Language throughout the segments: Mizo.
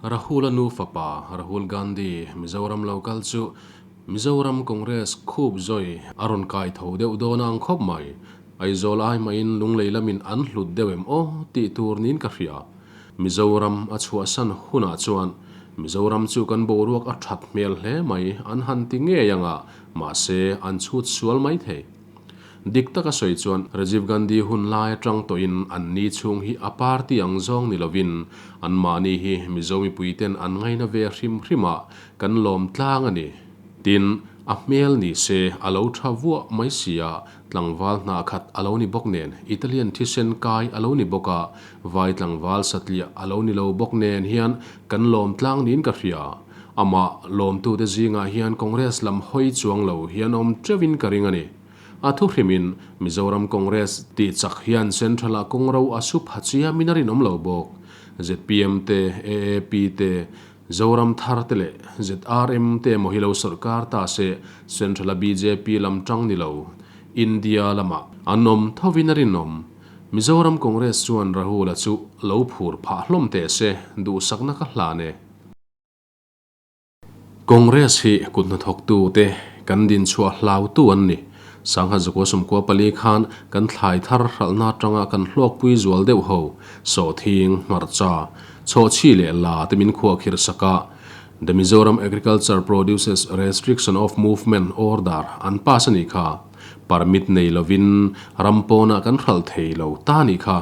Rahul-a nu fapa Rahul Gandhi Mizoram lo kal chu Mizoram Congress khup zawi a rawn kai tho deuh dawn ang khawp mai. Aizawl ai mahin Lunglei lamin an hlut deuh em aw tih tur niin ka hria. Mizoram a chhuahsan hunah chuan Mizoram chu kan boruak a that hmel hle mai an han ti ngei ang a, mahse an chhut sual mai thei. Dik taka sawi chuan Rajiv Gandhi hun lai atang tawhin an ni chhung hi a party ang zawng ni lovin anmahni hi Mizo mipuiten an ngaina ve hrim hrim a, kan lawm tlang a ni. Tin, a hmel ni se a lo tha vuah mai si a, tlangval hnah khat a lo ni bawk nen, Italian thisen kai a lo ni bawk a, vai tlangval satliah a lo ni lo bawk nen hian kan lawm tlang niin ka hria. Amah lawmtute zingah hian Congress lam hawi chuang lo hian awm teuhin ka ring a ni. A thuhrimin Mizoram Congress tih chak hian Central-ah kawngro a su pha chiamin a rinawm lo bawk. Zpm te, AAP te, Zoram thar te leh ZRM te emaw hi lo sawrkar ta se Central-a bjp lam tang ni lo India lamah an awm thovin a rinawm. Mizoram Congress chuan Rahul-a chu lo phur phah hlawm teh se duhsakna ka hlan e. Congress hi kut hnathawktu te kan din chhuah hlautu an ni. Sangha Zakua Sumkua pali khan kan thlai thar hralhna atanga kan hlawkpui zual deuh ho, sawhthing, hmarcha, chhawhchhi leh la te min khuahkhirh sak a, The Mizoram Agriculture Produces Restriction of Movement Order an pass a nih kha. Permit nei lovin ram pawnah kan hralh thei lo ta nih kha.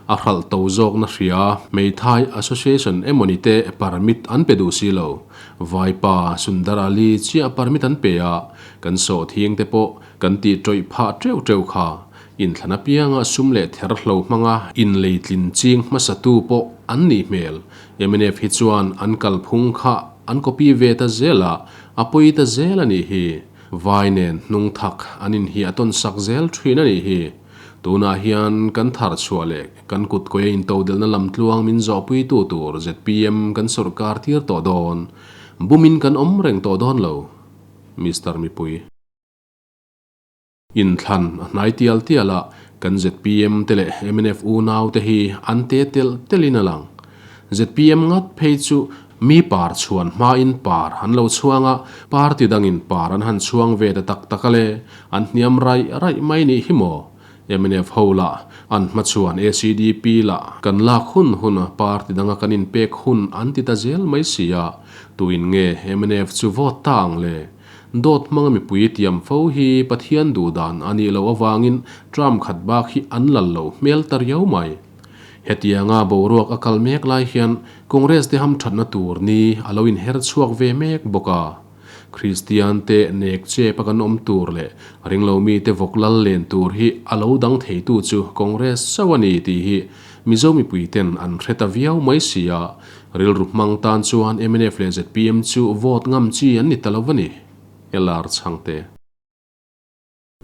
A hralh to zawkna hria Hmeithai Association emawni te permit an pe duh si lo. Vaipa Sundar Ali chiah permit an pe a, kan sawhthing te pawh kan tih tawih phah teuh teuh kha. Inthlan apianga sum leh ther hlo hmanga inleitlin ching hmasatu pawh an nih hmel. Mnf hi chuan an kalphung kha an copy ve ta zel a, a pawi ta zel a nih hi. Vai nen hnung thak an inhiah tawn sak zel thin a nih hi. Tunah hian kan thar chhuah leh kan kut kawia intodelhna lam tluang min zawhpuitu tur zpm kan sawrkar tir tawh dawn. Bumin kan awm reng tawh dawn lo. Mister Mipui. Inthlan a hnai tial tial a, kan zpm te leh mnf unau te hi an te telh telhin a lang. Zpm ngat phei chu mi par chhuan hmain par an lo chhuang a, party dangin par an han chhuang ve ta tak tak a le, an hniam raih raih mai nih hi maw? Mnf ho lah an hmachhuan ACDP lah kan lak hun hun a party danga kan inpek hun an ti ta zel mai si a, tuin nge mnf chu vote ta ang le? Dawt hmanga mipui tiam fo hi Pathian duhdan a nih loh avangin term khat bak hi an lal lo hmel ta riau mai. Hetianga boruak a kal mek lai hian Congress te hamthatna tur ni a lo inher chhuak ve mek bawk a. Kristian te nek chep a kan awm tur leh ringlo mite vawk lal len tur hi a lo dang theitu chu Congress chauh a ni tih hi Mizo mipui ten an hre ta viau mai si a, rilru hmang tan chuan mnf leh zpm chu vote ngam chi an ni ta lo a ni. LR Chhangte.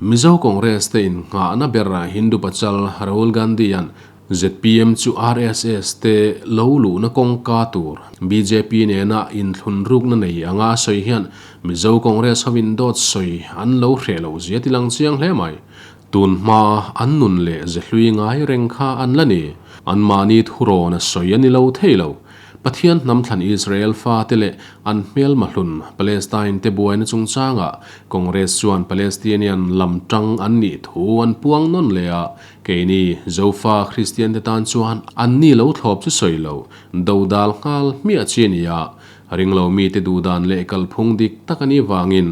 Mizo Congress te innghahna ber Hindu Pachal Rahul Gandhi-a'n zpm chu RSS te lo luhna kawngka tur bjp nena inthlun rukna nei anga a sawi hian Mizo Congress hovin dawt sawi an lo hreh loh zia ti lang chiang hle mai. Tun hma an nun leh ze hlui ngai reng kha an la ni. Anmahni thurawn a sawi a ni lo thei lo. Pathian hnam thlan Israel fate leh an hmelma hlun Palestine te buaina chungchangah Congress chuan Palestinian lam tang an nih thu an puang nawn leh a, keini Zofa Kristian te tan chuan an ni lo thlawp chu sawi lo, dodal nghal hmiah chi a ni a, ringlo mite duhdan leh kalphung dik tak a nih vangin.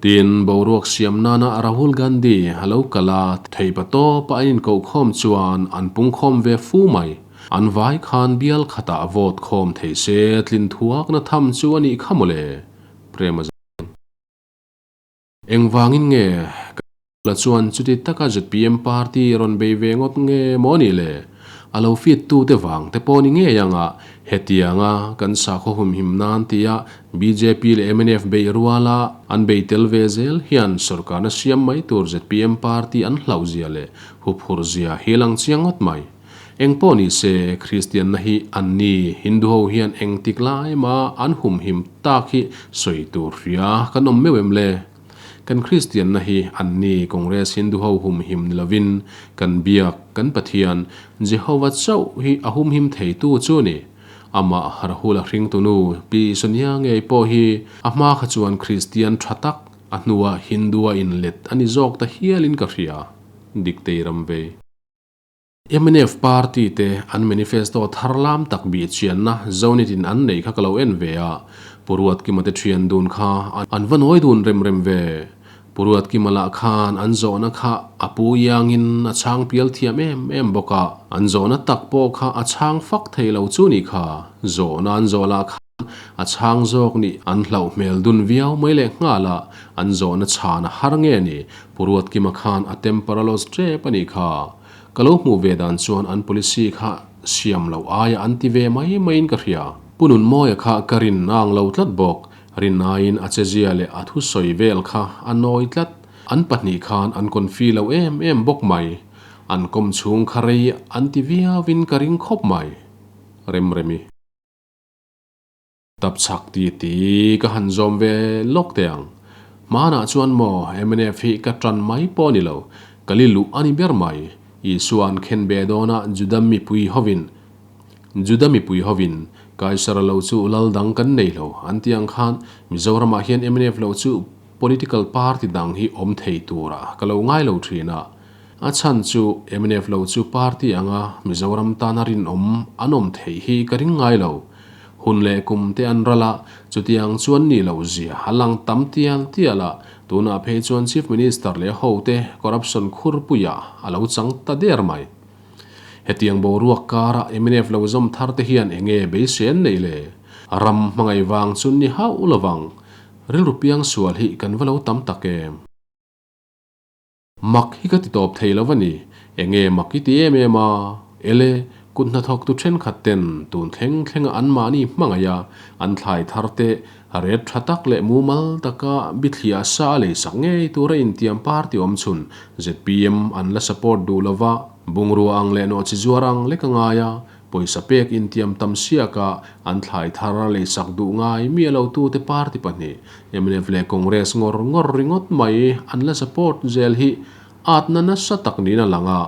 Tin, boruak siam nana Rahul Gandhi a lo kal a, theipa tawpa an inkohkhawm chuan an pungkhawm ve fu mai. An vai khan bial khatah vote khawm thei se tlin thuakna tham chu a nih kha mawle. Prema Zeng. Engvangin nge ka la chuan chuti taka zpm party rawn bei ve ngawt nge maw nih le? A lo fit tu te vang te pawh ni ngei anga hetianga kan sakhaw humhim nan tia bjp leh mnf beih ruala an bei tel ve zel hian sorkarna siam mai tur zpm party an hlauh zia leh huphurh zia hi lang chiang ngawt mai. Eng pawh ni se, Kristianna hi an ni, Hindu ho hian eng tik lai ema an humhim tak hi sawi tur hria kan awm meuh em le? Kan Kristianna hi an ni, Congress Hindu ho humhim ni lovin kan biak, kan Pathian, Jehovah chauh hi a humhim theitu chu a ni. Amah Rahula hringtunu Pi Sonia ngei pawh hi a hma kha chuan Kristian tha tak, a hnua Hindu-a inlet a ni zawk ta hialin ka hria. Diktei ram vei. Mnf party te an manifesto thar lam tak bih chianna Zonit in an neih kha ka lo en ve a, Pu Ruatkima te thian dun kha an va nawi dun rem rem ve. Pu Ruatkima lah khan an zawhna kha a pu iangin a chhang pial thiam em em bawk a, an zawhna tak pawh kha a chhang fak thei lo chu ni kha, zawhna an zawh lah khan a chhang zawk nih an hlauh hmel dun viau mai leh nghal a, an zawhna chhan a har nge ni, Pu Ruatkima khan a temper a loss tep a nih kha. Ka lo hmuh ve dan chuan an policy kha siam loh aia an ti ve mai maiin ka hria. Pu Nunmawia kha ka rin a ang lo tlat bawk. Rinaiin a chezia leh a thusawi vel kha a nawi tlat. An pahnih khan an confi lo em em bawk mai. An kawm chhung kha rei an ti viauin ka ring khawp mai. Remremi. Tap chak ti ti ka han zawm ve lawk teh ang. Hmanah chuan maw mnf hi ka tan mai pawh ni lo, ka li luh a ni ber mai. Isua an khen ve dawn a Juda mipui hovin Juda mipui hovin Kaisara lo chu lal dang kan nei lo an ti ang khan Mizoramah hian mnf lo chu political party dang hi awm thei turah ka lo ngai lo thin a. A chhan chu mnf lo chu party anga Mizoram tana rinawm an awm theih hi ka ring ngai lo. Hun leh kum te an ral a, chutiang chuan nih loh zia a lang tam tial tial a, tunah phei chuan Chief Minister leh hote corruption khurpuiah a lo chang ta der mai. Hetiang boruak kara mnf lo zawm thar te hian enge beisei an neih le? Ram hmangaih vang chu ni hauh lovang. Rilru piangsual hi kan va lo tam tak em? Mak hi ka ti tawp thei lo a ni. Enge mak i ti em em a? Ele, kut hnathawk tu thenkhat ten tun thleng thlenga anmahni hmangaih a, an thlai thar te ret tha tak leh mumal taka bithliah sa a leisak ngei tura intiam party awm chhun zpm an la support duh lova, bungrua ang leh nawhchi zuar ang lek a ngai a, Pawisa pek intiam tam siaka an thlai thar leisak duh ngai mi a lotute party pahnih, mnf leh Congress ngawr ngawr ringawt mai an la support zel hi atna nasa tak niin a lang a,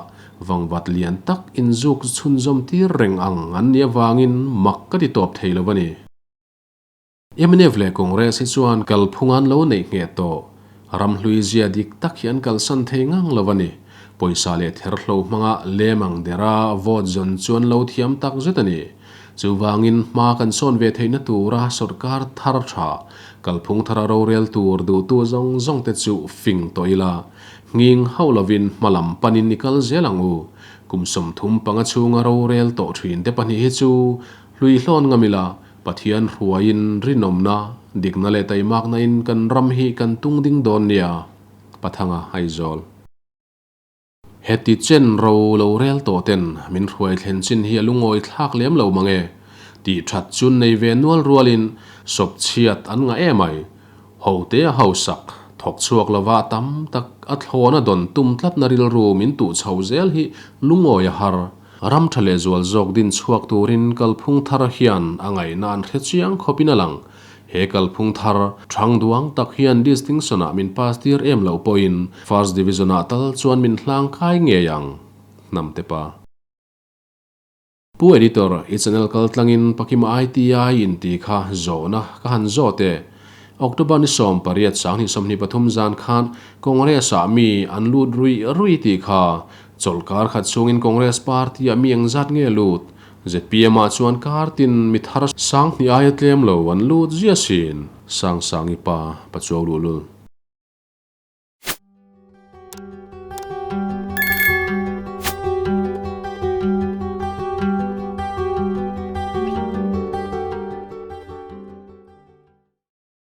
vangvat lian tak inzuk chhunzawm tir reng ang an nih avangin mak ka ti tawp thei lo a ni. Mnf leh Congress hi chuan kalphung an lo neih ngheh tawh. Ramhlui zia dik tak hi an kalsan thei ngang lo a ni. Pawisa leh therhlo hmanga lem ang dera vote zawn chu an lo thiam tak zet a ni. Chuvangin hma kan sawn ve theihna tura sawrkar thar tha, kalphung thara rorel tur duhtu zawng zawng te chu fing tawh ila, nghing hauh lovin hma lam panin i kal zel ang u. Kum 35 chhunga rorel tawh thin te pahnih hi chu hlui hlawn ngam ila, Pathian hruaiin rinawmna, dikna leh taimakna in kan ram hi kan tung ding dawn nia, Pathanga Aizawl. Heti chen ro lo rel tawh ten min hruai thlen chin hi a lungawi thlak lem lo mang e. Tih that chu nei ve nual rualin sawp chhiat an ngah em ai. Hote a hausak, thawk chhuak lova tam tak a thlawn a dawn tum tlatna rilru min tuh chho zel hi lungawi a har. Ram tha leh zual zawk din chhuak turin kalphung thar hian a ngaihna an hre chiang khawpin a lang. He kalphung thar thang duang tak hian distinction-ah min pass tir em loh pawhin first division-ah tal chuan min hlang kai ngei ang. Hnamte pa. Pu Editor, i channel kal tlangin Pakima ITI inti kha zawhna ka han zawt e. October ni 18 2023 zan khan Congress-ah mi an lut ruih ruih tih kha Chawlhkar khat chhungin Congress Party-ah mi engzat nge lut? ZPM-ah chuan kar tin mi thar sang hnih aia tlem lo an lut ziah sin. Sangsangi pa, Pachuau luhlul.